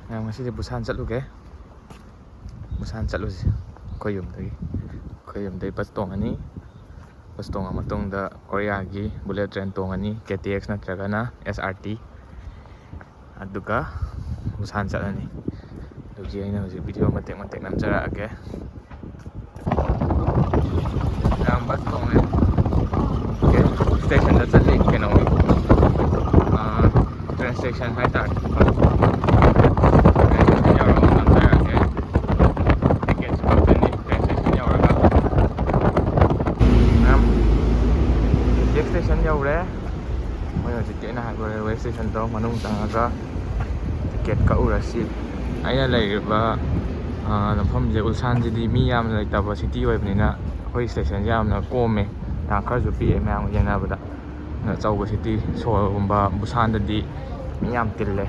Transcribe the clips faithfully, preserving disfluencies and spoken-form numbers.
ꯃꯌꯥꯝ, ꯉꯁꯤꯗꯤ ꯕꯨꯁꯥꯟ ꯆꯠꯂꯨꯒꯦ꯫ ꯕꯨꯁꯥꯟ ꯆꯠꯂꯨꯁꯤ꯫ ꯑꯩꯈꯣꯏ ꯌꯨꯝꯗꯒꯤ, ꯑꯩꯈꯣꯏ ꯌꯨꯝꯗꯒꯤ ꯕꯁ ꯇꯣꯡꯉꯅꯤ꯫ ꯕꯁ ꯇꯣꯡꯉ ꯃꯇꯨꯡꯗ ꯀꯣꯔꯤꯌꯥꯒꯤ ꯕꯨꯂꯦꯠ ꯇ꯭ꯔꯦꯟ ꯇꯣꯡꯉꯅꯤ, ꯀꯦ ꯇꯤ ꯑꯦꯛꯁ ꯅꯠꯇ꯭ꯔꯒꯅ ꯑꯦꯁ ꯑꯥꯔ ꯇꯤ꯫ ꯑꯗꯨꯒ ꯕꯨꯁꯥꯟ ꯆꯠꯂꯅꯤ꯫ ꯑꯗꯨꯒꯤ ꯑꯩꯅ ꯍꯧꯖꯤꯛ ꯚꯤꯗꯤꯑꯣ ꯃꯇꯦꯛ ꯃꯇꯦꯛ ꯅꯝꯖꯔꯛꯑꯒꯦ꯫ ꯃꯌꯥꯝ ꯕꯁ ꯇꯣꯡꯉꯦ꯫ ꯁ꯭ꯇꯦꯁꯟꯗ ꯆꯠꯂꯤ ꯀꯩꯅꯣꯒꯤ, ꯑꯥ, ꯇ꯭ꯔꯦꯟ ꯁ꯭ꯇꯦꯁꯟ ꯍꯥꯏꯇꯥꯔꯦ꯫ ꯇ꯭ꯔꯦꯟ ꯁ꯭ꯇꯦꯁꯟ ꯌꯧꯔꯒ ꯅꯝꯖꯔꯛꯑꯒꯦ꯫ ꯇꯤꯀꯦꯠꯁꯨ ꯀꯛꯇꯣꯏꯅꯤ ꯇ꯭ꯔꯦꯟ ꯁ꯭ꯇꯦꯁꯟ ꯌꯧꯔꯒ꯫ ꯃꯌꯥꯝ ꯇꯤꯀꯦꯠ ꯁ꯭ꯇꯦꯁꯟ ꯌꯧꯔꯦ꯫ ꯃꯣꯏ ꯍꯧꯖꯤꯛꯀꯤ ꯑꯩꯅ ꯍꯥꯏꯕ ꯔꯦꯜꯋꯦ ꯁ꯭ꯇꯦꯁꯟꯗꯣ ꯃꯅꯨꯡ ꯆꯪꯉꯒ ꯇꯤꯀꯦꯠ ꯀꯛꯎꯔꯁꯤ꯫ ꯑꯩꯅ ꯂꯩꯔꯤꯕ, ꯑꯥ, ꯃꯐꯝꯁꯦ, ꯎꯜꯁꯥꯟꯁꯤꯗꯤ ꯃꯤ ꯌꯥꯝꯅ ꯂꯩꯇꯕ ꯁꯤꯇꯤ ꯑꯣꯏꯕꯅꯤꯅ ꯑꯩꯈꯣꯏ ꯁ꯭ꯇꯦꯁꯟꯁꯦ ꯌꯥꯝꯅ ꯀꯣꯝꯃꯦ꯫ ꯌꯥꯝ ꯈꯔꯁꯨ ꯄꯤꯛꯑꯦ ꯃꯌꯥꯝꯒ ꯌꯦꯡꯅꯕꯗ꯫ ꯑꯆꯧꯕ ꯁꯤꯇꯤ ꯁꯣꯜꯒꯨꯝꯕ ꯕꯨꯁꯥꯟꯗꯗꯤ ꯃꯤ ꯌꯥꯝ ꯇꯤꯜꯂꯦ꯫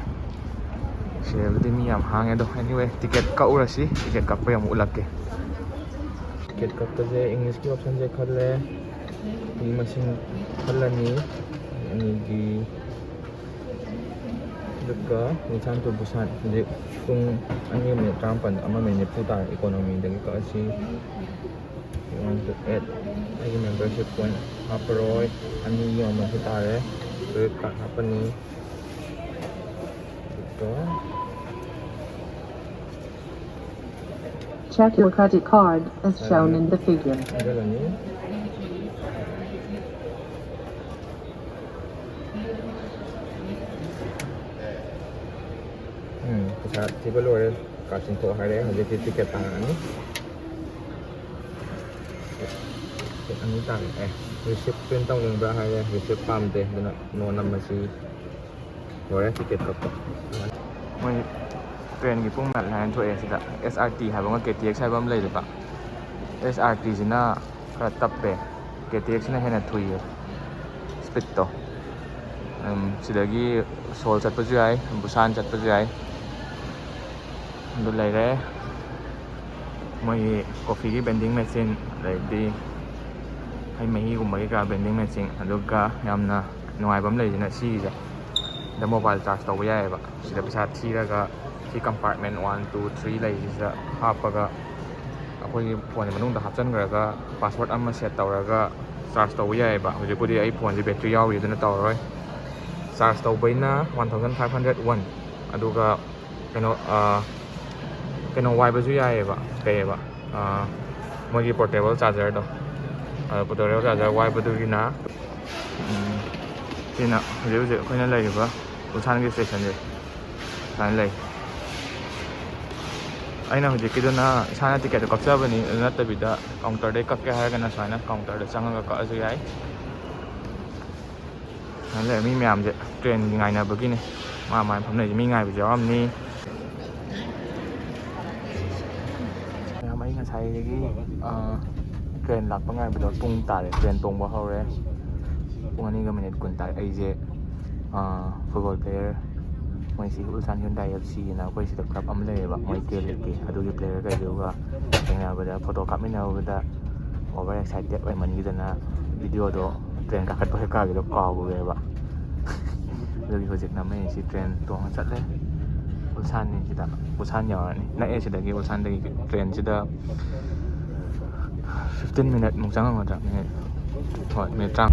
ꯁꯤꯗꯕꯨꯗꯤ ꯃꯤ ꯌꯥꯝ ꯍꯥꯡꯉꯦ ꯑꯗꯣ꯫ Anyway, ꯇꯤꯀꯦꯠ ꯀꯛꯎꯔꯁꯤ, ꯇꯤꯀꯦꯠ ꯀꯛꯄꯩ ꯑꯃꯨꯛ ꯎꯠꯂꯛꯀꯦ꯫ ꯇꯤꯀꯦꯠ ꯀꯛꯄꯁꯦ ꯏꯪꯂꯤꯁꯀꯤ ꯑꯣꯞꯁꯟꯁꯦ ꯈꯜꯂꯦ, ꯃꯤ ꯃꯁꯤꯡ ꯈꯜꯂꯅꯤ, ꯑꯅꯤꯒꯤ, ꯑꯗꯨꯒ Ulsan to Busan ꯍꯧꯖꯤꯛ ꯄꯨꯡ ꯑꯅꯤ ꯃꯤꯅꯤꯠ ꯇꯔꯥꯃꯥꯄꯟ, ꯑꯃ ꯃꯤꯅꯤꯠ ꯅꯤꯐꯨ ꯇꯥꯔꯦ꯫ ꯏꯀꯣꯅꯣꯃꯤꯗꯒꯤ ꯀꯛꯑꯁꯤ꯫ One to eight꯫ ꯑꯩꯒꯤ ꯃꯦꯝꯕꯔꯁꯤꯞ ꯄꯣꯏꯟ ꯍꯥꯞꯄꯔꯣꯏ, ꯑꯅꯤ ꯌꯧꯅꯁꯨ ꯇꯥꯔꯦ꯫ ꯀ꯭ꯔꯦꯗꯤꯠ ꯀꯥꯔꯗ ꯍꯥꯞꯄꯅꯤ꯫ ꯑꯗꯨꯒ Check your credit card as shown in the figure. ꯊꯥꯖꯤꯜꯂꯅꯤ꯫ ꯎꯝ, ꯄꯩꯁꯥ ꯊꯤꯕ ꯂꯣꯏꯔꯦ꯫ ꯀꯥꯔꯗ ꯆꯤꯡꯊꯣꯛ ꯍꯥꯏꯔꯦ꯫ ꯍꯧꯖꯤꯛꯇꯤ ꯇꯤꯀꯦꯠ ꯇꯥꯔꯛꯑꯅꯤ꯫ ꯇꯤꯀꯦꯠ ꯑꯅꯤ ꯇꯥꯔꯛꯑꯦ꯫ ꯔꯤꯁꯤꯞ ꯄ꯭ꯔꯤꯟ ꯇꯧꯅꯤꯡꯕ꯭ꯔꯥ ꯍꯥꯏꯔꯦ꯫ ꯔꯤꯁꯤꯞ ꯄꯥꯝꯗꯦ, ꯑꯗꯨꯅ ꯅꯣ ꯅꯝꯃꯁꯤ꯫ ꯂꯣꯏꯔꯦ ꯇꯤꯀꯦꯠ ꯀꯛꯄ꯫ ꯃꯣꯏ ꯇ꯭ꯔꯦꯟꯒꯤ ꯄꯨꯡ ꯅꯥꯏꯟ ꯍꯥꯏꯅ ꯊꯣꯛꯑꯦ ꯁꯤꯗ꯫ ꯑꯦꯁ ꯑꯥꯔ ꯇꯤ ꯍꯥꯏꯕ ꯑꯃ, ꯀꯦ ꯇꯤ ꯑꯦꯛꯁ ꯍꯥꯏꯕ ꯑꯃ ꯂꯩꯔꯤꯕ꯫ ꯑꯦꯁ ꯑꯥꯔ ꯇꯤꯁꯤꯅ ꯈꯔ ꯇꯞꯄꯦ, ꯀꯦ ꯇꯤ ꯑꯦꯛꯁꯅ ꯍꯦꯟꯅ ꯊꯨꯏꯌꯦ ꯁ꯭ꯄꯤꯠꯇꯣ꯫ ꯎꯝ, ꯁꯤꯗꯒꯤ ꯁꯣꯜ ꯆꯠꯄꯁꯨ ꯌꯥꯏ, ꯕꯨꯁꯥꯟ ꯆꯠꯄꯁꯨ ꯌꯥꯏ꯫ ꯑꯗꯨ ꯂꯩꯔꯦ꯫ ꯃꯣꯏꯒꯤ ꯀꯣꯐꯤꯒꯤ ꯚꯦꯟꯗꯤꯡ ꯃꯦꯆꯤꯟ, ꯑꯗꯩꯗꯤ ꯍꯩ ꯃꯍꯤꯒꯨꯝꯕ ꯀꯩꯀꯥ ꯚꯦꯟꯗꯤꯡ ꯃꯦꯆꯤꯟ, ꯑꯗꯨꯒ ꯌꯥꯝꯅ ꯅꯨꯡꯉꯥꯏꯕ ꯑꯃ ꯂꯩꯔꯤꯁꯤꯅ ꯁꯤꯒꯤꯁꯦ, ꯗ ꯃꯣꯕꯥꯏꯜ ꯆꯥꯔꯖ ꯇꯧꯕ ꯌꯥꯏꯑꯕ꯫ ꯁꯤꯗ ꯄꯩꯁꯥ ꯊꯤꯔꯒ ꯁꯤ ꯀꯝꯄꯥꯔꯠꯃꯦꯟ ꯋꯥꯟ, ꯇꯨ, ꯊ꯭ꯔꯤ ꯂꯩꯔꯤꯁꯤꯗ ꯍꯥꯞꯄꯒ ꯑꯩꯈꯣꯏꯒꯤ ꯐꯣꯟꯁꯦ ꯃꯅꯨꯡꯗ ꯍꯥꯞꯆꯤꯟꯈ꯭ꯔꯒ ꯄꯥꯁꯋꯥꯔꯗ ꯑꯃ ꯁꯦꯠ ꯇꯧꯔꯒ ꯆꯥꯔꯖ ꯇꯧꯕ ꯌꯥꯏꯑꯕ꯫ ꯍꯧꯖꯤꯛꯄꯨꯗꯤ ꯑꯩ ꯐꯣꯟꯁꯦ ꯕꯦꯇ꯭ꯔꯤ ꯌꯥꯎꯔꯤ, ꯑꯗꯨꯅ ꯇꯧꯔꯔꯣꯏ꯫ ꯆꯥꯔꯖ ꯇꯧꯕꯩꯅ one thousand five hundred one, ꯑꯗꯨꯒ ꯀꯩꯅꯣ, ꯑ, ꯀꯩꯅꯣ ꯋꯥꯏꯕꯁꯨ ꯌꯥꯏꯑꯕ, ꯀꯩꯑꯕ, ꯑ, ꯃꯣꯏꯒꯤ ꯄꯣꯔꯇꯦꯕꯜ ꯆꯥꯔꯖꯔꯗꯣ, ꯑ, ꯄꯣꯔꯇꯦꯕꯜ ꯆꯥꯔꯖꯔ ꯋꯥꯏꯕꯗꯨꯒꯤꯅ, ꯎꯝ, ꯁꯤꯅ ꯍꯧꯖꯤꯛ ꯍꯧꯖꯤꯛ ꯑꯩꯈꯣꯏꯅ ꯂꯩꯔꯤꯕ ꯎꯜꯁꯥꯟꯒꯤ ꯁ꯭ꯇꯦꯁꯟꯁꯦ ꯁꯨꯃꯥꯏꯅ ꯂꯩ꯫ ꯑꯩꯅ ꯍꯧꯖꯤꯛꯀꯤꯗꯨꯅ ꯏꯁꯥꯅ ꯇꯤꯀꯦꯠꯇꯣ ꯀꯛꯆꯕꯅꯤ, ꯑꯗꯨ ꯅꯠꯇꯕꯤꯗ ꯀꯥꯎꯟꯇꯔꯗꯩ ꯀꯛꯀꯦ ꯍꯥꯏꯔꯒꯅ ꯁꯨꯃꯥꯏꯅ ꯀꯥꯎꯟꯇꯔꯗ ꯆꯪꯉꯒ ꯀꯛꯑꯁꯨ ꯌꯥꯏ꯫ ꯁꯨꯃꯥꯏꯅ ꯂꯩꯔꯦ, ꯃꯤ ꯃꯌꯥꯝꯁꯦ ꯇ꯭ꯔꯦꯟꯒꯤ ꯉꯥꯏꯅꯕꯒꯤꯅꯦ꯫ ꯃꯥ ꯃꯥꯅ ꯐꯝꯅꯩꯁꯦ, ꯃꯤ ꯉꯥꯏꯕꯁꯨ ꯌꯥꯎꯔꯝꯅꯤ꯫ ꯃꯌꯥꯝ, ꯑꯩ ꯉꯁꯥꯏꯗꯒꯤ, ꯑ, ꯇ꯭ꯔꯦꯟ ꯂꯥꯛꯄ ꯉꯥꯏꯕꯗꯣ ꯄꯨꯡ ꯇꯥꯔꯦ, ꯇ꯭ꯔꯦꯟ ꯇꯣꯡꯕ ꯍꯧꯔꯦ꯫ ꯄꯨꯡ ꯑꯅꯤꯒ ꯃꯤꯅꯤꯠ ꯀꯨꯟ ꯇꯥꯔꯦ꯫ ꯑꯩꯁꯦ, ꯑ, ꯐꯨꯠꯕꯣꯜ ꯄ꯭ꯂꯦꯌꯔ, ꯃꯣꯏ ꯁꯤ ꯎꯜꯁꯥꯟ ꯍ꯭ꯌꯨꯟꯗꯥꯏ ꯑꯦꯐ ꯁꯤ ꯑꯅ ꯑꯩꯈꯣꯏ ꯁꯤꯗ ꯀ꯭ꯂꯕ ꯑꯃ ꯂꯩꯌꯦꯕ, ꯃꯣꯏ ꯀꯦ ꯂꯤꯛꯀꯤ, ꯑꯗꯨꯒꯤ ꯄ꯭ꯂꯦꯌꯔ ꯀꯩꯗꯨꯒ ꯊꯦꯡꯅꯕꯗ, ꯐꯣꯇꯣ ꯀꯥꯞꯃꯤꯟꯅꯕꯗ ꯑꯣꯚꯔ ꯑꯦꯛꯁꯥꯏꯇꯦꯠ ꯑꯣꯏꯃꯟꯈꯤꯗꯅ ꯚꯤꯗꯤꯑꯣꯗꯣ, ꯇ꯭ꯔꯦꯟ ꯀꯥꯈꯠꯄ ꯀꯩꯀꯥꯒꯤꯗꯣ ꯀꯥꯎꯈ꯭ꯔꯦꯕ꯫ ꯑꯗꯨꯒꯤ ꯍꯧꯖꯤꯛ ꯅꯝꯃꯛꯏꯁꯤ ꯇ꯭ꯔꯦꯟ ꯇꯣꯡꯉ ꯆꯠꯂꯦ꯫ ꯎꯜꯁꯥꯟꯅꯤ ꯁꯤꯗ, ꯎꯜꯁꯥꯟ ꯌꯧꯔꯅꯤ, ꯅꯛꯑꯦ ꯁꯤꯗꯒꯤ, ꯎꯜꯁꯥꯟꯗꯒꯤ ꯇ꯭ꯔꯦꯟꯁꯤꯗ ꯐꯤꯐꯇꯤꯟ ꯃꯤꯅꯠꯃꯨꯛ ꯆꯪꯉꯝꯒꯗ꯭ꯔꯥ, ꯃꯤꯅꯤꯠ, ꯍꯣꯏ, ꯃꯤꯅꯤꯠ ꯇꯔꯥ꯫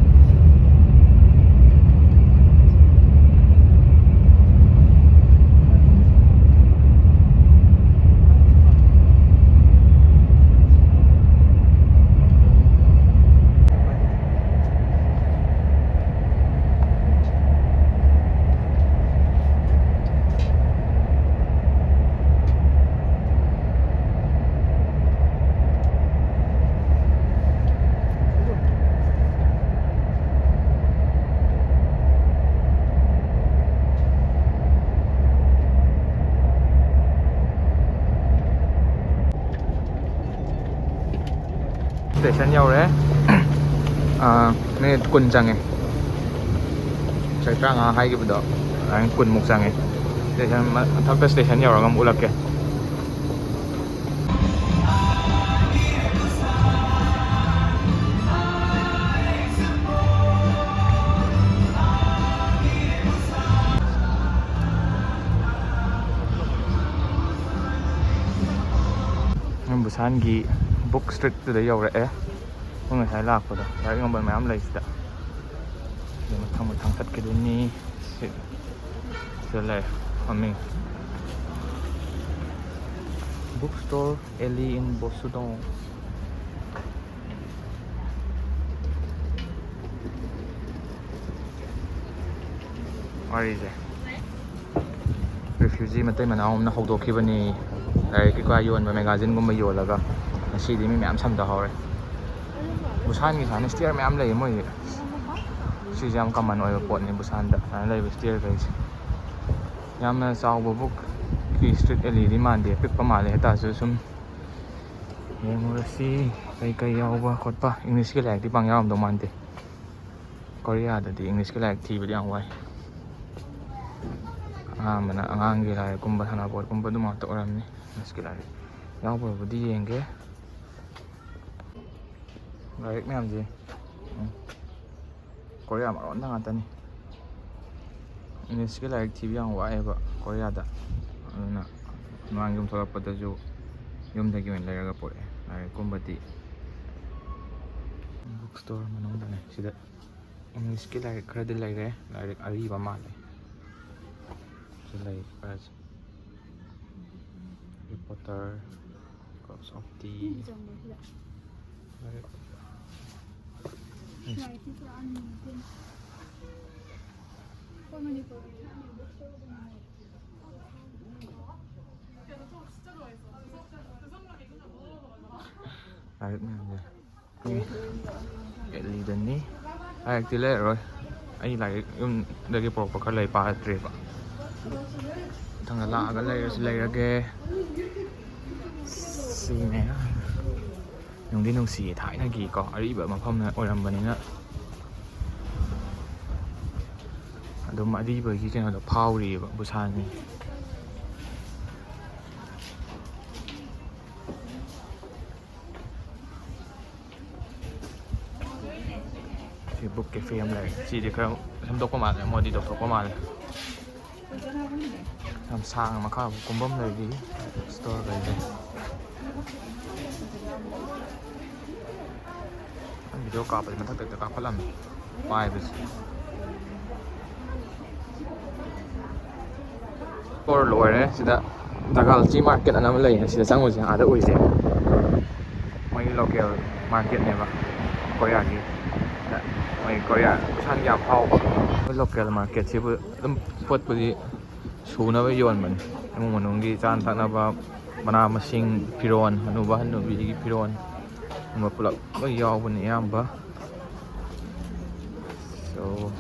ꯁ꯭ꯇꯦꯁꯟ ꯌꯧꯔꯦ꯫ ꯑꯥ, ꯃꯤꯅꯤꯠ ꯀꯨꯟ ꯆꯪꯉꯦ꯫ ꯉꯁꯥꯏ ꯇꯔꯥꯃꯉꯥ ꯍꯥꯏꯈꯤꯕꯗꯣ, ꯑꯗꯨꯃꯥꯏꯅ ꯀꯨꯟꯃꯨꯛ ꯆꯪꯉꯦ꯫ ꯁ꯭ꯇꯦꯁꯟ ꯃ-, ꯃꯊꯛꯇ ꯁ꯭ꯇꯦꯁꯟ ꯌꯧꯔꯒ ꯑꯃꯨꯛ ꯎꯠꯂꯛꯀꯦ꯫ ꯁꯥꯟꯒꯤ ꯕꯨꯛ ꯁ꯭ꯇ꯭ꯔꯤꯠꯇꯨꯗ ꯌꯧꯔꯛꯑꯦ꯫ ꯑꯩꯈꯣꯏ ꯉꯁꯥꯏ ꯂꯥꯛꯄꯗꯣ ꯂꯥꯏꯔꯤꯛ ꯌꯣꯟꯕ ꯃꯌꯥꯝ ꯂꯩ ꯁꯤꯗ꯫ ꯁꯤꯗ ꯃꯊꯪ ꯃꯊꯪ ꯆꯠꯈꯤꯗꯣꯏꯅꯤ꯫ ꯁꯤ-, ꯁꯤꯗ ꯂꯩꯔꯦ ꯃꯃꯤꯡ꯫ Bookstore Alley in Bosudong꯫ ꯋꯥꯔꯤꯁꯦ꯫ ꯔꯤꯐ꯭ꯌꯨꯖꯤ ꯃꯇꯩ ꯃꯅꯥꯎ ꯑꯃꯅ ꯍꯧꯗꯣꯛꯈꯤꯕꯅꯤ꯫ ꯂꯥꯏꯔꯤꯛ ꯀꯩꯀꯥ ꯌꯣꯟꯕ, ꯃꯦꯒꯥꯖꯤꯟꯒꯨꯝꯕ ꯌꯣꯜꯂꯒ꯫ ꯉꯁꯤꯗꯤ ꯃꯤ ꯃꯌꯥꯝ ꯁꯝꯗꯍꯧꯔꯦ꯫ ꯕꯨꯁꯥꯟꯒꯤ ꯁꯨꯃꯥꯏꯅ ꯁ꯭ꯇꯤꯌꯔ ꯃꯌꯥꯝ ꯂꯩꯌꯦ ꯃꯣꯏꯒꯤ꯫ ꯁꯤꯁꯦ ꯌꯥꯝ ꯀꯃꯟ ꯑꯣꯏꯕ ꯄꯣꯠꯅꯤ ꯕꯨꯁꯥꯟꯗ ꯁꯨꯃꯥꯏꯅ ꯂꯩꯕ ꯁ꯭ꯇꯤꯌꯔꯈꯩꯁꯦ꯫ ꯌꯥꯝꯅ ꯆꯥꯎꯕ ꯕꯨꯛꯀꯤ ꯁ꯭ꯇ꯭ꯔꯤꯠ ꯑꯦꯂꯤꯗꯤ ꯃꯥꯟꯗꯦ, ꯑꯄꯤꯛꯄ ꯃꯥꯜꯂꯦ꯫ ꯍꯥꯏꯇꯥꯔꯁꯨ ꯁꯨꯝ ꯌꯦꯡꯉꯨꯔꯁꯤ ꯀꯩ ꯀꯩ ꯌꯥꯎꯕ ꯈꯣꯠꯄ꯫ ꯏꯪꯂꯤꯁꯀꯤ ꯂꯥꯏꯔꯤꯛꯇꯤ ꯄꯥꯡ ꯌꯥꯎꯔꯝꯗꯧ ꯃꯥꯟꯗꯦ꯫ ꯀꯣꯔꯤꯌꯥꯗꯗꯤ ꯏꯪꯂꯤꯁꯀꯤ ꯂꯥꯏꯔꯤꯛ ꯊꯤꯕꯗꯤ ꯌꯥꯝ ꯋꯥꯏ꯫ ꯑꯌꯥꯝꯕꯅ ꯑꯉꯥꯡꯒꯤ ꯂꯥꯏꯔꯤꯛꯀꯨꯝꯕ, ꯁꯥꯟꯅꯄꯣꯠꯀꯨꯝꯕ ꯑꯗꯨꯝ ꯉꯥꯛꯇ ꯑꯣꯏꯔꯝꯅꯤ꯫ ꯏꯪꯂꯤꯁꯀꯤ ꯂꯥꯏꯔꯤꯛ ꯌꯥꯎꯕꯕꯨꯗꯤ ꯌꯦꯡꯒꯦ꯫ ꯂꯥꯏꯔꯤꯛ ꯃꯌꯥꯝꯁꯦ, ꯎꯝ, ꯀꯣꯔꯤꯌꯥ ꯃꯔꯣꯟꯗ ꯉꯥꯛꯇꯅꯤ꯫ ꯏꯪꯂꯤꯁꯀꯤ ꯂꯥꯏꯔꯤꯛ ꯊꯤꯕ ꯌꯥꯝ ꯋꯥꯏꯑꯦꯕ ꯀꯣꯔꯤꯌꯥꯗ꯫ ꯑꯗꯨꯅ ꯃꯃꯥꯡ ꯌꯨꯝ ꯊꯣꯛꯂꯛꯄꯗꯁꯨ ꯌꯨꯝꯗꯒꯤ ꯑꯣꯏꯅ ꯂꯩꯔꯒ ꯄꯨꯔꯛꯑꯦ ꯂꯥꯏꯔꯤꯛꯀꯨꯝꯕꯗꯤ꯫ ꯕꯨꯛ ꯁ꯭ꯇꯣꯔ ꯃꯅꯨꯡꯗꯅꯦ ꯁꯤꯗ꯫ ꯏꯪꯂꯤꯁꯀꯤ ꯂꯥꯏꯔꯤꯛ ꯈꯔꯗꯤ ꯂꯩꯔꯦ꯫ ꯂꯥꯏꯔꯤꯛ ꯑꯔꯤꯕ ꯃꯥꯜꯂꯦ꯫ ꯁꯤ ꯂꯩ ꯈꯔꯁꯦ꯫ ꯍꯦꯔꯤ ꯄꯣꯇꯔ, ꯀ꯭ꯔꯣꯁ ꯑꯣꯐ ꯇꯤ꯫ ꯂꯥꯏꯔꯤꯛ꯫ ꯂꯥꯏꯔꯤꯛ ꯃꯌꯥꯝꯁꯦ꯫ ꯑꯦꯂꯤꯗꯅꯤ꯫ ꯂꯥꯏꯔꯤꯛꯇꯤ ꯂꯩꯔꯔꯣꯏ꯫ ꯑꯩ ꯂꯥꯏꯔꯤꯛ ꯌꯨꯝꯗꯒꯤ ꯄꯨꯔꯛꯄ ꯈꯔ ꯂꯩ, ꯄꯥꯗ꯭ꯔꯤꯕ꯫ ꯃꯊꯪꯗ ꯂꯥꯛꯑꯒ ꯂꯩꯔꯁꯨ ꯂꯩꯔꯒꯦ꯫ ꯁꯤꯅꯦ꯫ ꯅꯨꯡꯗꯤ ꯅꯨꯡꯁꯤꯌꯦ, ꯊꯥꯏꯅꯒꯤꯀꯣ ꯑꯔꯤꯕ ꯃꯐꯝ ꯑꯣꯏꯔꯝꯕꯅꯤꯅ꯫ ꯑꯗꯨꯝ ꯑꯔꯤꯕꯒꯤ ꯀꯩꯅꯣꯗꯣ ꯐꯥꯎꯔꯤꯑꯕ ꯕꯨꯁꯥꯟꯁꯦ꯫ ꯁꯤ ꯕꯨꯛ ꯀꯦꯐꯦ ꯑꯃ ꯂꯩꯔꯦ꯫ ꯁꯤꯗꯤ ꯈꯔ ꯁꯦꯝꯗꯣꯛꯄ ꯃꯥꯜꯂꯦ, ꯃꯣꯗꯤ ꯇꯧꯊꯣꯛꯄ ꯃꯥꯜꯂꯦ꯫ ꯌꯥꯝ ꯁꯥꯡꯅ ꯃꯈꯥ ꯀꯨꯝꯐꯝ ꯂꯩꯔꯤ ꯁ꯭ꯇꯣꯔꯈꯩꯁꯦ꯫ ꯚꯤꯗꯤꯑꯣ ꯀꯥꯞꯄꯁꯦ ꯃꯊꯛꯇ ꯍꯦꯛꯇ ꯀꯥꯞꯈꯠꯂꯝꯃꯦ꯫ ꯄꯥꯏꯕꯁꯦ꯫ ꯁ꯭ꯇꯣꯔ ꯂꯣꯏꯔꯦ꯫ ꯁꯤꯗ ꯖꯒꯥꯜꯆꯤ ꯃꯥꯔꯀꯦꯠ ꯑꯅ ꯑꯃ ꯂꯩꯌꯦ, ꯁꯤꯗ ꯆꯪꯉꯨꯁꯦ꯫ ꯑꯥꯗ ꯎꯏꯁꯦ ꯃꯣꯏꯒꯤ ꯂꯣꯀꯦꯜ ꯃꯥꯔꯀꯦꯠꯅꯦꯕ, ꯀꯣꯔꯤꯌꯥꯒꯤ꯫ ꯁꯤꯗ ꯃꯣꯏ ꯀꯣꯔꯤꯌꯥ ꯏꯁꯥꯒꯤ ꯌꯥꯝ ꯐꯥꯎꯕ꯫ ꯂꯣꯀꯦꯜ ꯃꯥꯔꯀꯦꯠꯁꯤꯕꯨ ꯑꯗꯨꯝ ꯄꯣꯠꯄꯨꯗꯤ ꯁꯨꯅꯕ ꯌꯣꯟꯕꯅꯤ꯫ ꯏꯃꯨꯡ ꯃꯅꯨꯡꯒꯤ ꯆꯥꯅ ꯊꯛꯅꯕ, ꯃꯅꯥ ꯃꯁꯤꯡ, ꯐꯤꯔꯣꯟ, ꯍꯅꯨꯕ ꯍꯅꯨꯕꯤꯒꯤ ꯐꯤꯔꯣꯟ ꯒꯨꯝꯕ ꯄꯨꯂꯞ ꯂꯣꯏ ꯌꯥꯎꯕꯅꯤ ꯑꯌꯥꯝꯕ꯫ So,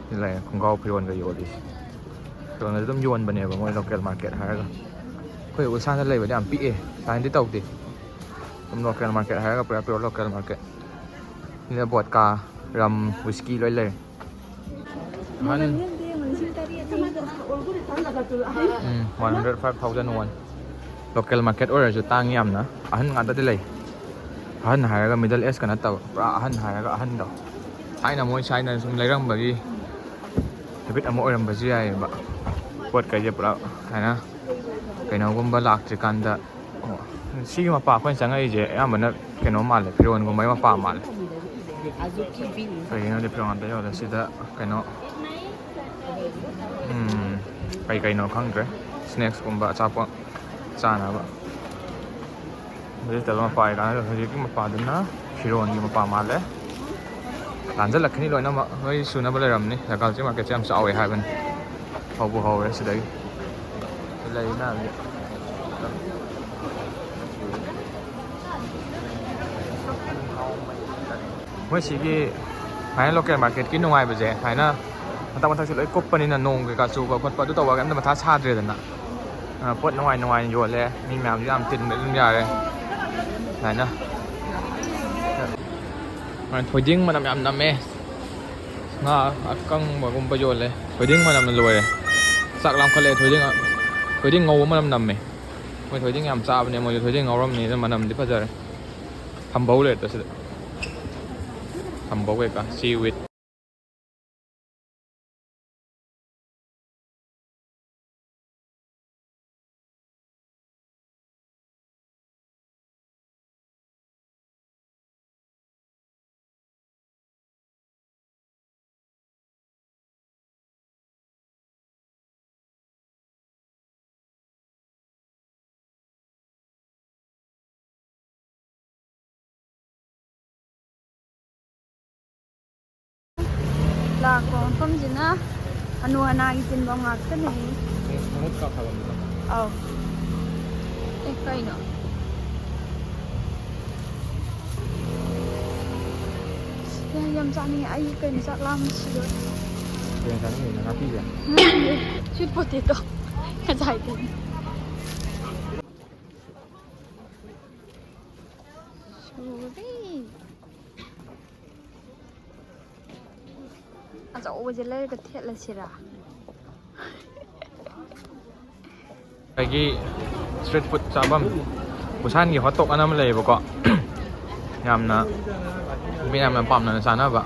ꯁꯤ ꯂꯩꯔꯦ, ꯈꯣꯡꯒ꯭ꯔꯥꯎ ꯐꯤꯔꯣꯟꯒ ꯌꯣꯜꯂꯤꯁꯦ꯫ ꯐꯤꯔꯣꯟꯒꯁꯨ ꯑꯗꯨꯝ ꯌꯣꯟꯕꯅꯦꯕ ꯃꯣꯏ ꯂꯣꯀꯦꯜ ꯃꯥꯔꯀꯦꯠ ꯍꯥꯏꯔꯒ꯫ ꯑꯩꯈꯣꯏ ꯎꯁꯥꯅ ꯂꯩꯕꯗꯤ ꯌꯥꯝ ꯄꯤꯛꯑꯦ, ꯁꯥꯏꯅꯗꯤ ꯇꯧꯗꯦ꯫ ꯑꯗꯨꯝ ꯂꯣꯀꯦꯜ ꯃꯥꯔꯀꯦꯠ ꯍꯥꯏꯔꯒ ꯄꯨꯔꯥ ꯄꯤꯌꯣꯔ ꯂꯣꯀꯦꯜ ꯃꯥꯔꯀꯦꯠ꯫ ꯁꯤꯗ ꯕꯣꯠꯀꯥ, ꯔꯝ, ꯋꯤꯁꯀꯤ ꯂꯣꯏ ꯂꯩꯔꯦ꯫ ꯑꯍꯟ, ꯎꯝ, one hundred five thousand won꯫ Local market ꯑꯣꯏꯔꯁꯨ ꯇꯥꯡꯉꯤ ꯌꯥꯝꯅ꯫ ꯑꯍꯟ ꯉꯥꯛꯇꯗꯤ ꯂꯩ꯫ ꯑꯍꯟ ꯍꯥꯏꯔꯒ middle age ꯀ ꯅꯠꯇꯕ, ꯄꯨꯔꯥ ꯑꯍꯟ ꯍꯥꯏꯔꯒ ꯑꯍꯟꯗꯣ꯫ ꯊꯥꯏꯅ ꯃꯣꯏ ꯁꯥꯏꯅ ꯁꯨꯝ ꯂꯩꯔꯝꯕꯒꯤ ꯍꯦꯕꯤꯠ ꯑꯃ ꯑꯣꯏꯔꯝꯕꯁꯨ ꯌꯥꯏꯑꯕ꯫ ꯄꯣꯠ ꯀꯩꯁꯦ ꯄꯨꯔꯥ ꯍꯥꯏꯅ ꯀꯩꯅꯣꯒꯨꯝꯕ ꯂꯥꯛꯇ꯭ꯔꯤꯀꯥꯟꯗ꯫ ꯑꯣ, ꯁꯤꯒꯤ ꯃꯄꯥ ꯑꯩꯈꯣꯏꯅ ꯆꯪꯉꯛꯏꯁꯦ ꯑꯌꯥꯝꯕꯅ ꯀꯩꯅꯣ ꯃꯥꯜꯂꯦ, ꯐꯤꯔꯣꯟꯒꯨꯝꯕꯒꯤ ꯃꯄꯥ ꯃꯥꯜꯂꯦ꯫ ꯀꯩꯒꯤꯅꯣꯗꯤ ꯐꯤꯔꯣꯟ ꯉꯥꯛꯇ ꯌꯣꯜꯂꯦ ꯁꯤꯗ꯫ ꯀꯩꯅꯣ, ꯎꯝ, ꯀꯩ ꯀꯩꯅꯣ ꯈꯪꯗ꯭ꯔꯦ, ꯁ꯭ꯅꯦꯛꯁꯀꯨꯝꯕ, ꯑꯆꯥꯄꯣꯠ ꯆꯥꯅꯕ꯫ ꯚꯦꯖꯤꯇꯦꯕꯜ ꯃꯄꯥ ꯑꯣꯏꯔꯀꯥꯟꯗ ꯍꯧꯖꯤꯛꯀꯤ ꯃꯄꯥꯗꯨꯅ ꯐꯤꯔꯣꯟꯒꯤ ꯃꯄꯥ ꯃꯥꯜꯂꯦ꯫ ꯂꯥꯟꯖꯜꯂꯛꯈꯤꯅꯤ ꯂꯣꯏꯅꯃꯛ, ꯂꯣꯏ ꯁꯨꯅꯕ ꯂꯩꯔꯝꯅꯤ꯫ ꯖꯒꯥꯜꯆꯤ ꯃꯥꯔꯀꯦꯠꯁꯦ ꯌꯥꯝ ꯆꯥꯎꯋꯦ ꯍꯥꯏꯕꯅꯤ꯫ ꯍꯧꯕꯨ ꯍꯧꯔꯦ ꯁꯤꯗꯒꯤ꯫ ꯂꯩ ꯃꯌꯥꯝꯁꯦ꯫ ꯃꯣꯏ ꯁꯤꯒꯤ ꯁꯨꯃꯥꯏꯅ ꯂꯣꯀꯦꯜ ꯃꯥꯔꯀꯦꯠꯀꯤ ꯅꯨꯡꯉꯥꯏꯕꯁꯦ, ꯁꯨꯃꯥꯏꯅ ꯃꯊꯛ ꯃꯊꯛꯁꯦ ꯂꯣꯏ ꯀꯨꯞꯄꯅꯤꯅ ꯅꯣꯡ ꯀꯩꯀꯥ ꯆꯨꯕ ꯈꯣꯠꯄ ꯑꯗꯨ ꯇꯧꯕ ꯀꯩꯝꯇ ꯃꯊꯥ ꯁꯥꯗ꯭ꯔꯦꯗꯅ꯫ ꯑ, ꯄꯣꯠ ꯅꯨꯡꯉꯥꯏ ꯅꯨꯡꯉꯥꯏꯅ ꯌꯣꯜꯂꯦ, ꯃꯤ ꯃꯌꯥꯝꯁꯨ ꯌꯥꯝ ꯇꯤꯟꯕ ꯑꯗꯨꯝ ꯌꯥꯔꯦ꯫ ꯁꯨꯃꯥꯏꯅ꯫ ꯊꯣꯏꯗꯤꯡ ꯃꯅꯝ ꯌꯥꯝ ꯅꯝꯃꯦ꯫ ꯉꯥ ꯑꯀꯪꯕꯒꯨꯝꯕ ꯌꯣꯜꯂꯦ꯫ ꯊꯣꯏꯗꯤꯡ ꯃꯅꯝꯅ ꯂꯣꯏꯔꯦ꯫ ꯆꯥꯛ ꯂꯥꯝꯈꯠꯂꯛꯑꯦ꯫ ꯊꯣꯏꯗꯤꯡ, ꯊꯣꯏꯗꯤꯡ ꯉꯧꯕ ꯃꯅꯝ ꯅꯝꯃꯦ꯫ ꯃꯣꯏ ꯊꯣꯏꯗꯤꯡ ꯌꯥꯝ ꯆꯥꯕꯅꯦ ꯃꯣꯏꯁꯨ꯫ ꯊꯣꯏꯗꯤꯡ ꯉꯧꯔꯝꯅꯤ, ꯑꯗꯨ ꯃꯅꯝꯗꯤ ꯐꯖꯔꯦ꯫ ꯊꯝꯕꯧ ꯂꯩꯔꯦ ꯁꯤꯗ꯫ ꯊꯝꯕꯧ ꯀꯩꯀꯥ, seaweed꯫ ꯂꯥꯛꯄ ꯃꯐꯝꯁꯤꯅ ꯍꯅꯨ ꯍꯅꯥꯒꯤ ꯇꯤꯟꯐꯝ ꯉꯥꯛꯇꯅꯦ꯫ ꯈꯣꯡꯎꯞ ꯀꯥꯈꯠꯂꯝꯕꯗꯣ꯫ ꯑꯧ꯫ ꯑꯦ, ꯀꯩꯅꯣ? ꯌꯥꯝ, ꯌꯥꯝ ꯆꯥꯅꯤꯡꯉꯦ꯫ ꯑꯩ ꯀꯩꯅꯣ, ꯆꯥꯛ ꯂꯥꯝꯕꯅ ꯁꯤꯗꯣꯔꯦ꯫ ꯀꯩꯅꯣ ꯆꯥꯅꯤꯡꯉꯤꯅꯣ? ꯅꯥꯄꯤꯁꯦ? ꯅꯠꯇꯦ, sweet potato꯫ ꯉꯁꯥꯏꯗꯒꯤ꯫ ꯁꯨꯔꯦ꯫ ꯑꯆꯧꯕꯁꯦ ꯂꯩꯔꯒ ꯊꯦꯠꯂꯁꯤꯔꯥ? ꯑꯗꯒꯤ street food ꯆꯥꯐꯝ, ꯕꯨꯁꯥꯟꯒꯤ hot dog ꯑꯅ ꯑꯃ ꯂꯩꯌꯦꯕꯀꯣ꯫ ꯌꯥꯝꯅ ꯃꯤ ꯌꯥꯝꯅ ꯄꯥꯝꯅꯅ ꯆꯥꯅꯕ꯫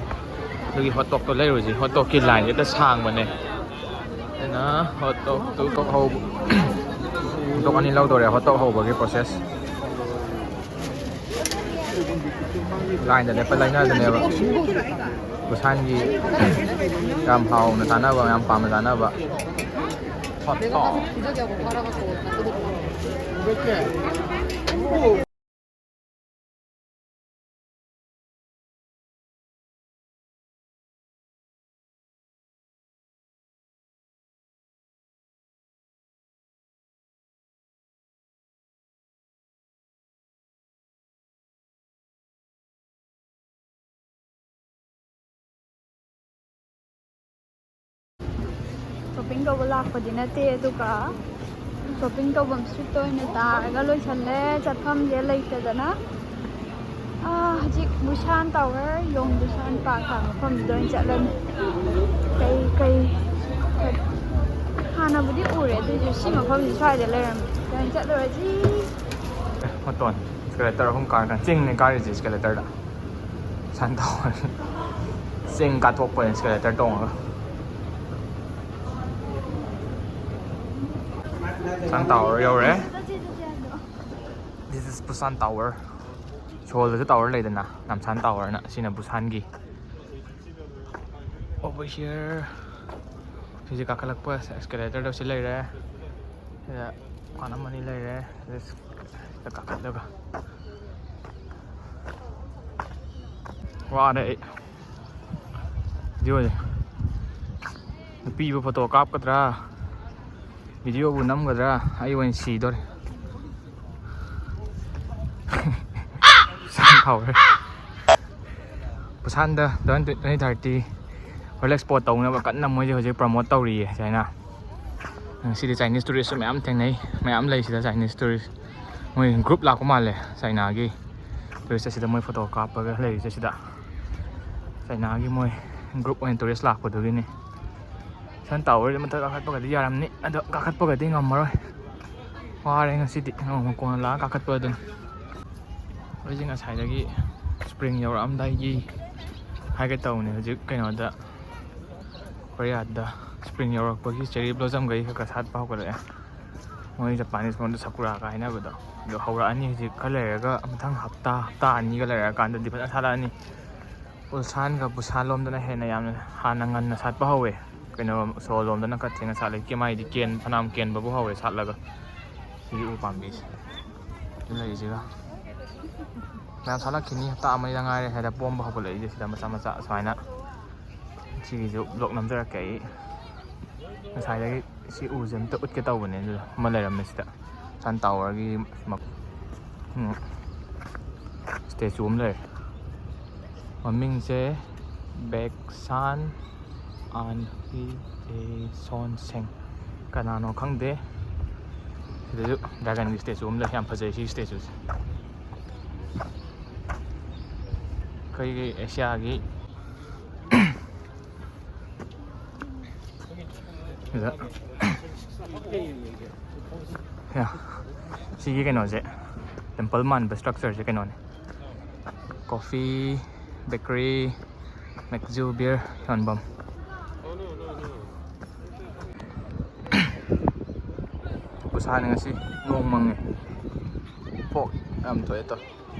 ꯑꯗꯨꯒꯤ hot dogꯇꯣ ꯂꯩꯔꯨꯁꯤ꯫ Hot dogꯀꯤ lineꯁꯦ ꯍꯦꯛꯇ ꯁꯥꯡꯕꯅꯦ꯫ ꯑꯗꯨꯅ hot dogꯇꯨ ꯀꯛꯍꯧꯕ꯫ Hot dog ꯑꯅꯤ ꯂꯧꯗꯣꯔꯦ, hot dog ꯍꯧꯕꯒꯤ process꯫ Lineꯗ ꯂꯦꯞꯄ ꯂꯩꯅꯗꯨꯅꯦꯕ꯫ ꯕꯨꯁꯥꯟꯒꯤ ꯌꯥꯝ ꯍꯥꯎꯅ ꯆꯥꯅꯕ, ꯌꯥꯝ ꯄꯥꯝꯅ ꯆꯥꯅꯕ hot dog꯫ Shopping ꯇꯧꯕ ꯂꯥꯛꯄꯗꯤ ꯅꯠꯇꯦ, ꯑꯗꯨꯒ shopping ꯇꯧꯐꯝ streetꯇ ꯑꯣꯏꯅ ꯇꯥꯔꯒ ꯂꯣꯏꯁꯜꯂꯦ꯫ ꯆꯠꯐꯝꯁꯦ ꯂꯩꯇꯗꯅ꯫ ꯑꯥ, ꯍꯧꯖꯤꯛ ꯕꯨꯁꯥꯟ tower, ꯌꯣꯡ ꯕꯨꯁꯥꯟ park ꯍꯥꯏꯕ ꯃꯐꯝꯗꯨꯗ ꯑꯣꯏꯅ ꯆꯠꯂꯅꯤ꯫ ꯀꯩ, ꯀꯩ, ꯀꯩ, ꯍꯥꯟꯅꯕꯨꯗꯤ ꯎꯔꯦ, ꯑꯗꯨꯏꯁꯨ ꯁꯤ ꯃꯐꯝꯁꯤ ꯁ꯭ꯋꯥꯏꯗ ꯂꯩꯔꯝꯃꯦ꯫ ꯁꯤꯗ ꯑꯣꯏꯅ ꯆꯠꯂꯨꯔꯁꯤ꯫ ꯑꯦ, ꯃꯇꯣꯟ escalator ꯑꯍꯨꯝ ꯀꯥꯔꯀꯥꯟ ꯆꯤꯡꯅꯦ ꯀꯥꯔꯤꯁꯦ escalatorꯗ꯫ ꯁꯟ ꯇꯥꯋꯔ꯫ ꯆꯤꯡ ꯀꯥꯊꯣꯛꯄ escalator ꯇꯣꯡꯉꯒ꯫ ꯁꯟ ꯇꯥꯋꯔ ꯌꯧꯔꯦ꯫ This is Busan Tower. ꯁꯣꯜꯗꯁꯨ tower ꯂꯩꯗꯅ, ꯅꯝꯁꯥꯟ towerꯅ, ꯑꯁꯤꯅ ꯕꯨꯁꯥꯟꯒꯤ꯫ Over here. ꯁꯤꯁꯦ ꯀꯥꯈꯠꯂꯛꯄ escalatorꯗꯣ ꯁꯤ ꯂꯩꯔꯦ꯫ ꯁꯤꯗ ꯗꯨꯀꯥꯟ ꯑꯃꯅꯤ ꯂꯩꯔꯦ꯫ ꯁꯤꯗ ꯀꯥꯈꯠꯂꯒ ꯋꯥꯔꯦ ꯑꯩ꯫ View ꯁꯦ꯫ ꯅꯨꯄꯤꯕꯨ ꯐꯣꯇꯣ ꯀꯥꯞꯀꯗ꯭ꯔꯥ, ꯚꯤꯗꯤꯑꯣꯕꯨ ꯅꯝꯒꯗ꯭ꯔꯥ, ꯑꯩ ꯑꯣꯏꯅ ꯁꯤꯗꯣꯔꯦ꯫ ꯁꯝ ꯊꯥꯎꯔꯦ꯫ ꯕꯨꯁꯥꯟꯗ ꯇ꯭ꯋꯦꯟꯇꯤ ꯊꯥꯔꯇꯤ ꯔꯤꯂꯦꯛꯁ ꯁ꯭ꯄꯣꯠ ꯇꯧꯅꯕ ꯀꯟꯅ ꯃꯣꯏꯁꯦ ꯍꯧꯖꯤꯛ ꯄ꯭ꯔꯃꯣꯠ ꯇꯧꯔꯤꯌꯦ ꯆꯥꯏꯅꯥ꯫ ꯉꯁꯤꯗꯤ ꯆꯥꯏꯅꯤꯁ ꯇꯨꯔꯤꯁꯁꯨ ꯃꯌꯥꯝ ꯊꯦꯡꯅꯩ, ꯃꯌꯥꯝ ꯂꯩ ꯁꯤꯗ ꯆꯥꯏꯅꯤꯁ ꯇꯨꯔꯤꯁ꯫ ꯃꯣꯏ ꯒ꯭ꯔꯨꯞ ꯂꯥꯛꯄ ꯃꯥꯜꯂꯦ ꯆꯥꯏꯅꯥꯒꯤ ꯇꯨꯔꯤꯁ ꯑꯁꯤꯗ ꯃꯣꯏ ꯐꯣꯇꯣ ꯀꯥꯞꯄꯒ ꯂꯩꯔꯤꯁꯦ ꯁꯤꯗ꯫ ꯆꯥꯏꯅꯥꯒꯤ ꯃꯣꯏ ꯒ꯭ꯔꯨꯞ ꯑꯣꯏꯅ ꯇꯨꯔꯤꯁ ꯂꯥꯛꯄꯗꯨꯒꯤꯅꯤ꯫ ꯁꯟ ꯇꯥꯋꯔꯁꯦ ꯃꯊꯛ ꯀꯥꯈꯠꯄꯒꯗꯤ ꯌꯥꯔꯝꯅꯤ, ꯑꯗꯣ ꯀꯥꯈꯠꯄꯒꯗꯤ ꯉꯝꯃꯔꯣꯏ꯫ ꯋꯥꯔꯦ ꯉꯁꯤꯗꯤ, ꯅꯣꯡꯃ ꯀꯣꯟꯅ ꯂꯥꯛꯑ ꯀꯥꯈꯠꯄ ꯑꯗꯨꯅꯤ꯫ ꯑꯩꯁꯦ ꯉꯁꯥꯏꯗꯒꯤ ꯁ꯭ꯄ꯭ꯔꯤꯡ ꯌꯧꯔꯛꯑꯝꯗꯥꯏꯒꯤ ꯍꯥꯏꯒꯦ ꯇꯧꯕꯅꯦ꯫ ꯍꯧꯖꯤꯛ ꯀꯩꯅꯣꯗ, ꯀꯣꯔꯤꯌꯥꯗ ꯁ꯭ꯄ꯭ꯔꯤꯡ ꯌꯧꯔꯛꯄꯒꯤ ꯆꯦꯔꯤ ꯕ꯭ꯂꯣꯁꯝꯈꯩ ꯈꯔ ꯈꯔ ꯁꯥꯠꯄ ꯍꯧꯒꯠꯂꯛꯑꯦ꯫ ꯃꯣꯏ ꯖꯄꯥꯅꯤꯁ ꯂꯣꯟꯗ ꯁꯥꯀꯨꯔꯥꯒ ꯍꯥꯏꯅꯕꯗꯣ, ꯑꯗꯨ ꯍꯧꯔꯛꯑꯅꯤ꯫ ꯍꯧꯖꯤꯛ ꯈꯔ ꯂꯩꯔꯒ, ꯃꯊꯪ ꯍꯞꯇꯥ, ꯍꯞꯇꯥ ꯑꯅꯤꯒ ꯂꯩꯔꯛꯑꯀꯥꯟꯗꯗꯤ ꯐꯖꯅ ꯁꯥꯠꯂꯛꯑꯅꯤ꯫ ꯎꯜꯁꯥꯟꯒ ꯕꯨꯁꯥꯟ ꯂꯣꯝꯗꯅ ꯍꯦꯟꯅ ꯌꯥꯝꯅ ꯍꯥꯟꯅ ꯉꯟꯅ ꯁꯥꯠꯄ ꯍꯧꯋꯦ꯫ ꯀꯩꯅꯣ, ꯁꯣ ꯂꯣꯝꯗꯅ ꯈꯔ ꯊꯦꯡꯅ ꯁꯥꯠꯂꯦ꯫ ꯀꯦꯝ ꯍꯥꯏꯗꯤ ꯀꯦꯟ, ꯐꯅꯌꯥꯝ ꯀꯦꯟꯕꯕꯨ ꯍꯧꯔꯦ ꯁꯥꯠꯂꯒ꯫ ꯁꯤꯒꯤ ꯎ ꯄꯥꯝꯕꯤꯁꯦ꯫ ꯁꯤ ꯂꯩꯔꯤꯁꯤꯒ꯫ ꯃꯌꯥꯝ ꯁꯥꯠꯂꯛꯈꯤꯅꯤ, ꯍꯞꯇꯥ ꯑꯃꯅꯤꯗ ꯉꯥꯏꯔꯦ ꯁ꯭ꯋꯥꯏꯗ ꯄꯣꯝꯕ ꯍꯧꯒꯠꯂꯛꯏꯁꯦ, ꯁꯤꯗ ꯃꯆꯥ ꯃꯆꯥ ꯁꯨꯃꯥꯏꯅ꯫ ꯁꯤꯒꯤꯁꯨ ꯕ꯭ꯂꯣꯛ ꯅꯝꯖꯔꯛꯀꯦ ꯑꯩ꯫ ꯉꯁꯥꯏꯗꯒꯤ ꯁꯤ ꯎꯁꯦ ꯑꯝꯇ ꯎꯠꯀꯦ ꯇꯧꯕꯅꯦ, ꯑꯗꯨꯗ ꯑꯃ ꯂꯩꯔꯝꯃꯦ ꯁꯤꯗ꯫ ꯁꯟ ꯇꯥꯋꯔꯒꯤ ꯃ-, ꯎꯝ, ꯁ꯭ꯇꯦꯆꯨ ꯑꯃ ꯂꯩꯔꯦ꯫ ꯃꯃꯤꯡꯁꯦ ꯕꯦꯛꯁꯥꯟ ꯑꯥꯟꯍꯤ ꯖꯦ ꯁꯣꯟ ꯁꯦꯡ꯫ ꯀꯅꯥꯅꯣ ꯈꯪꯗꯦ꯫ ꯁꯤꯗꯁꯨ ꯗ꯭ꯔꯥꯒꯟꯒꯤ ꯁ꯭ꯇꯦꯆꯨ ꯑꯃ ꯂꯩ, ꯌꯥꯝ ꯐꯖꯩ ꯁꯤꯒꯤ ꯁ꯭ꯇꯦꯆꯨꯁꯦ꯫ ꯑꯩꯈꯣꯏꯒꯤ ꯑꯦꯁꯤꯌꯥꯒꯤ ꯁꯤꯗ, ꯌꯥ, ꯁꯤꯒꯤ ꯀꯩꯅꯣꯁꯦ, ꯇꯦꯝꯄꯜ ꯃꯥꯟꯕ ꯁ꯭ꯇ꯭ꯔꯛꯆꯔꯁꯦ ꯀꯩꯅꯣꯅꯦ, ꯀꯣꯐꯤ, ꯕꯦꯀꯔꯤ, ꯃꯦꯛꯖꯨ ꯕꯤꯌꯔ ꯌꯣꯟꯐꯝ꯫ ꯕꯨꯁꯥꯟ ꯉꯁꯤ ꯅꯣꯡ ꯃꯪꯉꯦ, ꯐꯣꯛ ꯌꯥꯝ ꯊꯣꯛꯑꯦ ꯇꯧ꯫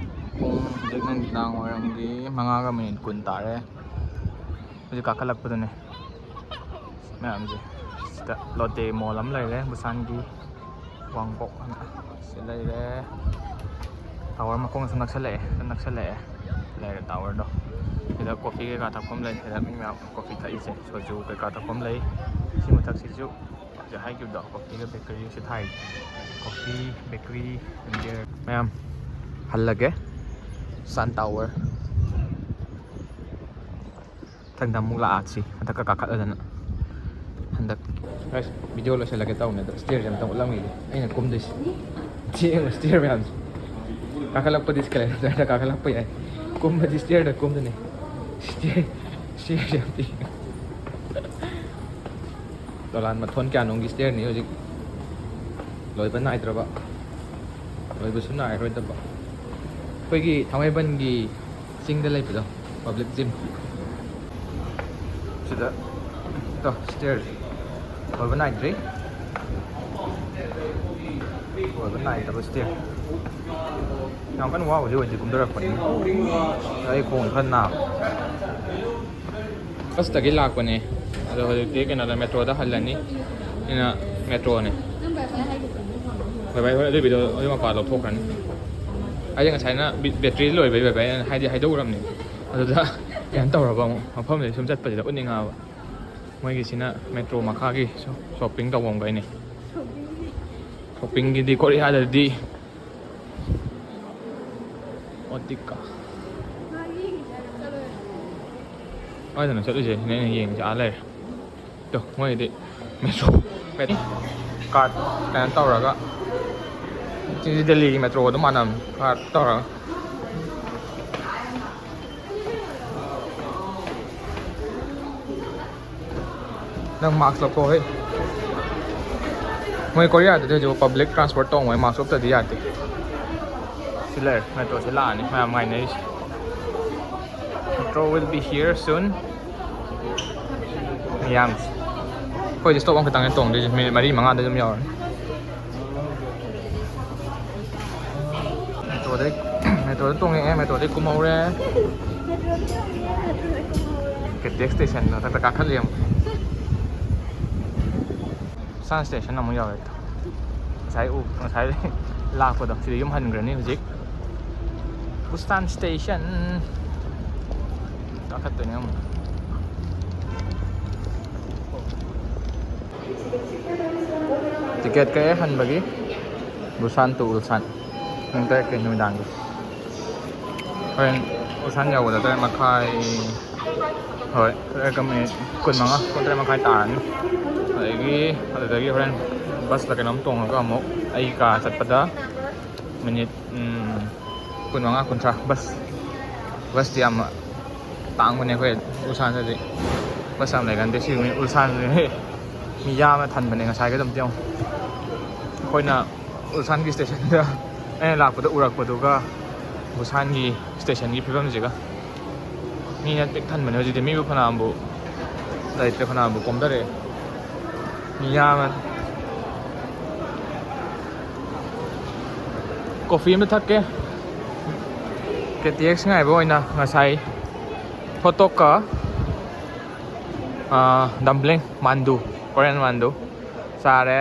ꯄꯨꯡ ꯍꯧꯖꯤꯛ ꯅꯨꯡꯗꯥꯡ ꯋꯥꯏꯔꯝꯒꯤ ꯃꯉꯥꯒ ꯃꯤꯅꯤꯠ ꯀꯨꯟ ꯇꯥꯔꯦ꯫ ꯍꯧꯖꯤꯛ ꯀꯥꯈꯠꯂꯛꯄꯗꯅꯦ ꯃꯌꯥꯝꯁꯦ꯫ ꯁꯤꯗ ꯂꯣꯇꯦ ꯃꯣꯜ ꯑꯃ ꯂꯩꯔꯦ, ꯕꯨꯁꯥꯟꯒꯤ ꯋꯥꯡꯄꯣꯛ ꯍꯥꯏꯅ꯫ ꯁꯤ ꯂꯩꯔꯦ꯫ ꯇꯥꯋꯔ ꯃꯈꯣꯡ ꯁꯨꯝ ꯅꯛꯁꯜꯂꯛꯑꯦ, ꯁꯨꯝ ꯅꯛꯁꯜꯂꯛꯑꯦ꯫ ꯂꯩꯔꯦ ꯇꯥꯋꯔꯗꯣ꯫ ꯁꯤ ꯁꯤꯗ ꯀꯣꯐꯤ ꯀꯩꯀꯥ ꯊꯛꯐꯝ ꯂꯩ꯫ ꯁꯤꯗ ꯃꯤ ꯃꯌꯥꯝ ꯀꯣꯐꯤ ꯊꯛꯏꯁꯦ, ꯁꯣꯖꯨ ꯀꯩꯀꯥ ꯊꯛꯐꯝ ꯂꯩ꯫ ꯁꯤ ꯃꯊꯛꯁꯤꯁꯨ ꯍꯧꯖꯤꯛ ꯍꯥꯏꯈꯤꯕꯗꯣ, ꯀꯣꯐꯤꯒ ꯕꯦꯀꯔꯤꯒꯁꯨ ꯊꯥꯏ꯫ ꯀꯣꯐꯤ, ꯕꯦꯀꯔꯤ, ꯕꯤꯌꯔ ꯃꯌꯥꯝ꯫ ꯍꯜꯂꯒꯦ ꯁꯟ ꯇꯥꯋꯔ꯫ ꯃꯊꯪꯗ ꯑꯃꯨꯛ ꯂꯥꯛꯑꯁꯤ ꯃꯊꯛꯀ ꯀꯥꯈꯠꯂꯗꯅ꯫ ꯍꯟꯗꯛ ꯚꯤꯗꯤꯑꯣ ꯂꯣꯏꯁꯤꯜꯂꯒꯦ ꯇꯧꯕꯅꯦ, ꯑꯗꯣ ꯁ꯭ꯇꯦꯌꯔꯁꯦ ꯑꯝꯇ ꯎꯠꯂꯝꯈꯤꯒꯦ꯫ ꯑꯩꯅ ꯀꯨꯝꯗꯣꯏꯁꯦ ꯁꯤ ꯌꯦꯡꯉꯣ, ꯁ꯭ꯇꯦꯌꯔ ꯃꯌꯥꯝꯁꯦ꯫ ꯀꯥꯈꯠꯂꯛꯄꯗꯤ ꯏꯁꯀꯦꯂꯦꯇꯔꯗ ꯀꯥꯈꯠꯂꯛꯄ ꯌꯥꯏ, ꯀꯨꯝꯕꯗꯤ ꯁ꯭ꯇꯦꯌꯔꯗ ꯀꯨꯝꯗꯣꯏꯅꯦ꯫ ꯁ꯭ꯇꯦꯌꯔ, ꯁ꯭ꯇꯦꯌꯔꯁꯦ ꯌꯥꯝ ꯄꯤꯛꯑꯦ꯫ ꯗꯣꯂꯥꯟ ꯃꯊꯣꯟ ꯀꯌꯥꯅꯣꯝꯒꯤ ꯁ꯭ꯇꯦꯌꯔꯅꯤ ꯍꯧꯖꯤꯛ꯫ ꯂꯣꯏꯕ ꯅꯥꯏꯗ꯭ꯔꯕ, ꯂꯣꯏꯕꯁꯨ ꯅꯥꯏꯔꯔꯣꯏꯗꯕ꯫ ꯑꯩꯈꯣꯏꯒꯤ ꯊꯥꯡꯃꯩꯕꯟꯒꯤ ꯆꯤꯡꯗ ꯂꯩꯕꯗꯣ, ꯄꯕ꯭ꯂꯤꯛ ꯖꯤꯝ꯫ ꯁꯤꯗ ꯇꯣ, ꯁ꯭ꯇꯦꯌꯔ ꯂꯣꯏꯕ ꯅꯥꯏꯗ꯭ꯔꯤ꯫ ꯂꯣꯏꯕ ꯅꯥꯏꯗꯕ ꯁ꯭ꯇꯦꯌꯔ꯫ ꯌꯥꯝ ꯀꯟꯅ ꯋꯥꯕꯨꯗꯤ ꯑꯣꯏꯗꯦ, ꯀꯨꯝꯊꯔꯛꯄꯅꯤ꯫ ꯑꯩ ꯈꯣꯡ ꯈꯔ ꯅꯥꯕ꯫ ꯕꯁꯇꯒꯤ ꯂꯥꯛꯄꯅꯦ, ꯑꯗꯣ ꯍꯧꯖꯤꯛꯇꯤ ꯀꯩꯅꯣꯗ, ꯃꯦꯇ꯭ꯔꯣꯗ ꯍꯜꯂꯅꯤ꯫ ꯁꯤꯅ ꯃꯦꯇ꯭ꯔꯣꯅꯦ꯫ ꯅꯪ ꯚꯥꯏ ꯚꯥꯏ ꯍꯥꯏꯒꯤꯕꯅꯤ꯫ ꯚꯥꯏ ꯚꯥꯏ, ꯍꯣꯏ, ꯑꯗꯨꯏ ꯚꯤꯗꯤꯑꯣ ꯑꯗꯨꯏ ꯃꯄꯥ ꯂꯧꯊꯣꯛꯈ꯭ꯔꯅꯤ꯫ ꯑꯩꯁꯦ ꯉꯁꯥꯏꯅ ꯕꯤ-, ꯕꯦꯇ꯭ꯔꯤ ꯂꯣꯏꯕꯩ ꯚꯥꯏ ꯚꯥꯏ ꯑꯩꯅ ꯍꯥꯏꯗꯤ ꯍꯥꯏꯗꯣꯛꯎꯔꯕꯅꯤ꯫ ꯑꯗꯨꯗ ꯀꯩꯅꯣ ꯇꯧꯔꯕ ꯑꯃꯨꯛ, ꯃꯐꯝꯁꯤꯗ ꯁꯨꯝ ꯆꯠꯄꯁꯤꯗ ꯎꯠꯅꯤꯡꯉꯛꯑꯕ꯫ ꯃꯣꯏꯒꯤꯁꯤꯅ ꯃꯦꯇ꯭ꯔꯣ ꯃꯈꯥꯒꯤ ꯁꯣ-, ꯁꯣꯞꯄꯤꯡ ꯇꯧꯐꯝꯈꯩꯅꯦ꯫ ꯁꯣꯞꯄꯤꯡꯒꯤꯗꯤ ꯀꯣꯔꯤꯌꯥꯗꯗꯤ ꯑꯣꯇꯤꯀꯥ꯫ ꯀꯥꯏꯗꯅꯣ ꯆꯠꯂꯤꯁꯦ? ꯁꯤꯅꯦ ꯑꯩꯅ ꯌꯦꯡꯉꯤꯁꯦ, ꯑꯥ ꯂꯩꯔꯦ꯫ ꯇꯣ, ꯃꯣꯏꯗꯤ ꯃꯦꯇ꯭ꯔꯣ, ꯃꯦꯠ-, ꯀꯥꯔꯠ ꯀꯩꯅꯣ ꯇꯧꯔꯒ, ꯁꯤꯗꯤ ꯗꯦꯜꯂꯤꯒꯤ ꯃꯦꯇ꯭ꯔꯣꯒ ꯑꯗꯨꯝ ꯃꯥꯟꯅꯕꯅꯤ, ꯀꯥꯔꯠ ꯇꯧꯔꯒ꯫ ꯅꯪ ꯃꯥꯛꯁ ꯂꯧꯊꯣꯛꯑꯣ ꯍꯦ꯫ ꯃꯣꯏ ꯀꯣꯔꯤꯌꯥꯗꯗꯤ ꯍꯧꯖꯤꯛ ꯄꯕ꯭ꯂꯤꯛ ꯇ꯭ꯔꯥꯟꯁꯄꯣꯔꯠ ꯇꯣꯡꯕ ꯃꯥꯛꯁ ꯎꯞꯇꯗꯤ ꯌꯥꯗꯦ꯫ ꯁꯤ ꯂꯩꯔꯦ, ꯃꯦꯇ꯭ꯔꯣꯁꯤ ꯂꯥꯛꯑꯅꯤ, ꯃꯌꯥꯝ ꯉꯥꯏꯅꯔꯤꯁꯦ꯫ Metro will be here soon꯫ ꯃꯌꯥꯝ, ꯑꯩꯈꯣꯏꯗꯤ ꯁ꯭ꯇꯣꯞ ꯑꯃꯈꯛꯇꯪꯅꯦ ꯇꯣꯡꯗꯣꯏꯁꯦ, ꯃꯤꯅꯤꯠ ꯃꯔꯤ ꯃꯉꯥꯗ ꯑꯗꯨꯝ ꯌꯧꯔꯅꯤ꯫ ꯃꯦꯇ꯭ꯔꯣꯗꯩ, ꯃꯦꯇ꯭ꯔꯣꯗ ꯇꯣꯡꯉꯛꯑꯦ, ꯃꯦꯇ꯭ꯔꯣꯗꯩ ꯀꯨꯝꯍꯧꯔꯦ꯫ ꯀꯦꯇꯦꯛ ꯁ꯭ꯇꯦꯁꯟ ꯃꯊꯛꯇ ꯀꯥꯈꯠꯂꯤ ꯑꯃꯨꯛ꯫ ꯕꯨꯁꯥꯟ ꯁ꯭ꯇꯦꯁꯟ ꯑꯃꯨꯛ ꯌꯧꯔꯦ꯫ ꯉꯁꯥꯏ ꯎ-, ꯉꯁꯥꯏ ꯂꯥꯛꯄꯗꯣ, ꯁꯤꯗ ꯌꯨꯝ ꯍꯟꯈ꯭ꯔꯅꯤ ꯍꯧꯖꯤꯛ꯫ ꯕꯨꯁꯥꯟ ꯁ꯭ꯇꯦꯁꯟ꯫ ꯀꯥꯈꯠꯇꯣꯏꯅꯦ ꯑꯃꯨꯛ꯫ ꯇꯤꯀꯦꯠ ꯀꯛꯑꯦ ꯍꯟꯕꯒꯤ꯫ Busan to Ulsan꯫ ꯄꯨꯡ ꯇꯔꯦꯠꯀꯤ ꯅꯨꯃꯤꯗꯥꯡꯒꯤ꯫ ꯍꯣꯔꯦꯟ ꯎꯜꯁꯥꯟ ꯌꯧꯕꯗ ꯇꯔꯦꯠ ꯃꯈꯥꯏ, ꯍꯣꯏ, ꯇꯔꯦꯠꯀ ꯃꯤꯅꯤꯠ ꯀꯨꯟꯃꯉꯥ, ꯄꯨꯡ ꯇꯔꯦꯠ ꯃꯈꯥꯏ ꯇꯥꯔꯅꯤ꯫ ꯑꯗꯒꯤ ꯑꯗꯨꯗꯒꯤ ꯍꯣꯔꯦꯟ ꯕꯁꯇ ꯀꯩꯅꯣꯝ ꯇꯣꯡꯉꯒ ꯑꯃꯨꯛ ꯑꯩ ꯀꯥ ꯆꯠꯄꯗ ꯃꯤꯅꯤꯠ, ꯎꯝ, ꯀꯨꯟꯃꯉꯥ, ꯀꯨꯟꯊ꯭ꯔꯥ꯫ ꯕꯁ, ꯕꯁꯇꯤ ꯌꯥꯝꯅ ꯇꯥꯡꯕꯅꯦ ꯑꯩꯈꯣꯏ ꯎꯜꯁꯥꯟꯗꯗꯤ꯫ ꯕꯁ ꯌꯥꯝ ꯂꯩꯒꯟꯗꯦ꯫ ꯁꯤ ꯎꯜꯁꯥꯟꯁꯦ ꯃꯤ ꯌꯥꯝꯅ ꯊꯟꯕꯅꯦ ꯉꯁꯥꯏꯒꯤ ꯑꯗꯨꯝ ꯌꯦꯡꯉꯣ꯫ ꯑꯩꯈꯣꯏꯅ ꯎꯜꯁꯥꯟꯒꯤ ꯁ꯭ꯇꯦꯁꯟꯗ, ꯑꯩꯅ ꯂꯥꯛꯄꯗ ꯎꯔꯛꯄꯗꯨꯒ ꯕꯨꯁꯥꯟꯒꯤ ꯁ꯭ꯇꯦꯁꯟꯒꯤ ꯐꯤꯕꯝꯁꯤꯒ꯫ ꯃꯤꯅ ꯄꯤꯛ ꯊꯟꯕꯅꯦ ꯍꯧꯖꯤꯛꯇꯤ꯫ ꯃꯤꯕꯨ ꯐꯅꯌꯥꯝꯕꯨ ꯂꯩꯇ꯭ꯔꯦ, ꯐꯅꯌꯥꯝꯕꯨ ꯀꯣꯝꯊꯔꯛꯑꯦ꯫ ꯃꯤ ꯌꯥꯝꯃꯦ꯫ ꯀꯣꯐꯤ ꯑꯃ ꯊꯛꯀꯦ꯫ ꯀꯦ ꯇꯤ ꯑꯦꯛꯁ ꯉꯥꯏꯕ ꯑꯣꯏꯅ ꯉꯁꯥꯏ ꯍꯣꯠ ꯗꯣꯛꯀ, ꯑꯥ, ꯗꯝꯄ꯭ꯂꯤꯡ, ꯃꯥꯟꯗꯨ, ꯀꯣꯔꯤꯌꯟ ꯃꯥꯟꯗꯨ ꯆꯥꯔꯦ꯫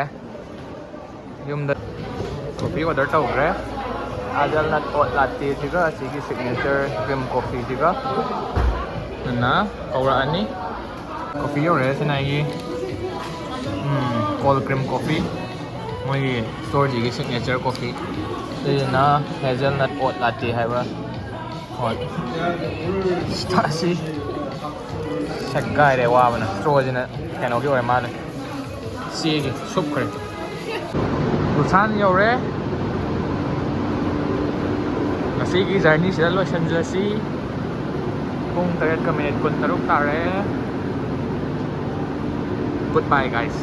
ꯌꯨꯝꯗ ꯀꯣꯐꯤ ꯑꯣꯔꯗꯔ ꯇꯧꯈ꯭ꯔꯦ꯫ ꯍꯦꯖꯜꯅꯠ ꯑꯣꯠ ꯂꯥꯇꯦꯁꯤꯒ ꯑꯁꯤꯒꯤ ꯁꯤꯒꯅꯦꯆꯔ ꯀ꯭ꯔꯤꯝ ꯀꯣꯐꯤꯁꯤꯒ ꯅꯟꯅ ꯀꯧꯔꯛꯑꯅꯤ꯫ ꯀꯣꯐꯤ ꯌꯧꯔꯛꯑꯦ꯫ ꯁꯤꯅ ꯑꯩꯒꯤ, ꯎꯝ, ꯀꯣꯜ ꯀ꯭ꯔꯤꯝ ꯀꯣꯐꯤ, ꯃꯣꯏꯒꯤ ꯁ꯭ꯇꯣꯔꯁꯤꯒꯤ ꯁꯤꯒꯅꯦꯆꯔ ꯀꯣꯐꯤ꯫ ꯁꯤꯁꯤꯅ ꯍꯦꯖꯜꯅꯠ ꯑꯣꯠ ꯂꯥꯇꯦ ꯍꯥꯏꯕ꯫ ꯍꯣꯏ꯫ ꯁꯤ ꯁꯦꯒꯥꯏꯔꯦ ꯋꯥꯕꯅ꯫ ꯁ꯭ꯇꯣꯔꯁꯤꯅ ꯀꯩꯅꯣꯒꯤ ꯑꯣꯏꯔ ꯃꯥꯜꯂꯦ꯫ ꯆꯦꯒꯤ ꯁꯨꯞꯈ꯭ꯔꯦ꯫ ꯕꯨꯁꯥꯟ ꯌꯧꯔꯦ꯫ ꯉꯁꯤꯒꯤ ꯖꯔꯅꯤꯁꯤꯗ ꯂꯣꯏꯁꯤꯟꯖꯔꯁꯤ꯫ ꯄꯨꯡ ꯇꯔꯦꯠꯀ ꯃꯤꯅꯤꯠ ꯀꯨꯟꯇꯔꯨꯛ ꯇꯥꯔꯦ꯫ Goodbye, guys꯫